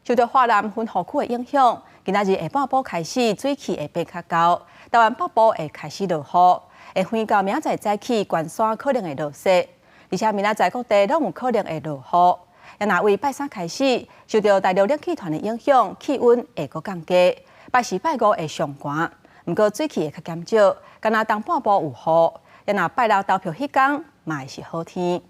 受著華南雲雨區的影響，今仔日下半晡開始水汽會變較厚，台灣北部會開始落雨，會遠到明仔載早起，關山可能會落雪，而且明仔載各地攏有可能會落雨。若為拜三開始，受著大陸冷氣團的影響，氣溫會閣降低，拜四、拜五會上寒，毋過水汽會較減少，干焦東半部有雨。若拜六投票彼工，嘛會是好天。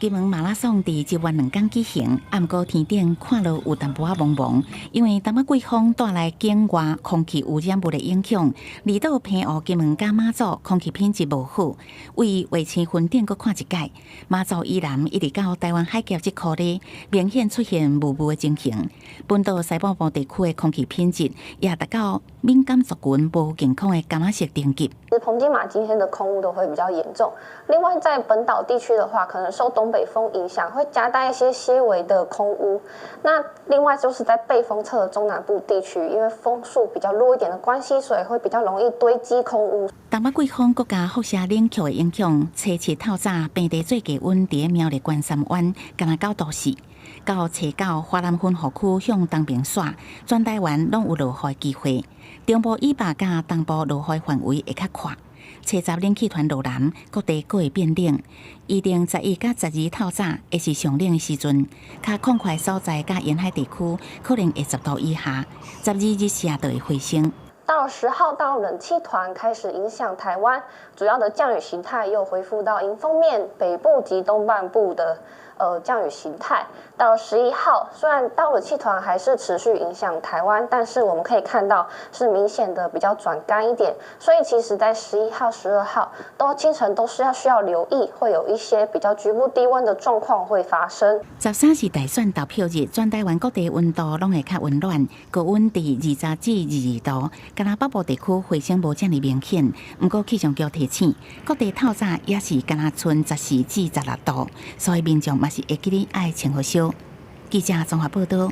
金門馬拉松佇這彎兩工舉行，毋過天頂看落有淡薄仔濛濛，因為東北季風帶來境外空氣污染物的影響，離島澎湖、金門佮馬祖空氣品質無好，為衛星雲頂閣看一擺，馬祖以南一直到台灣海峽這箍咧，明顯出現霧霧的情形。本島西半部地區的空氣品質也達到敏感族群無健康的柑仔色等級。澎金馬今天的空污都會比較嚴重。另外，在本島地區的話，可能受東北風影響，會夾帶一些些微的空污。那另外就是在背風側的中南部地區，因為風速比較弱一點的關係，所以會比較容易堆積空污。東北季風閣佮輻射冷卻的影響，初七透早平地最低溫佇苗栗關山灣，干焦9度4。到初九，華南雲雨區向東邊徙，全台灣攏有落雨的機會。中部以北佮東部落雨範圍會較闊。初十冷氣團落南，各地閣會變冷。預定11佮12透早會是上冷的時陣，較曠闊所在佮沿海地區可能會10度以下。12日時就會回升。到了10號，到冷氣團開始影響台灣，主要的降雨形態又恢復到迎風面北部及東半部的降雨形態。到了11號，雖然大陸冷氣團還是持續影響台灣，但是我們可以看到是明顯的比較轉乾一點。所以其實，在11號、12號都清晨都是要需要留意，會有一些比較局部低溫的狀況會發生。13是大選投票日，全台灣各地溫度攏會較溫暖，高溫佇20至22度。干焦北部地區回升無遮爾明顯，毋過氣象局提醒，各地透早也是干焦賰14至16度，所以民眾嘛是會記得愛穿好少。記者綜合報道。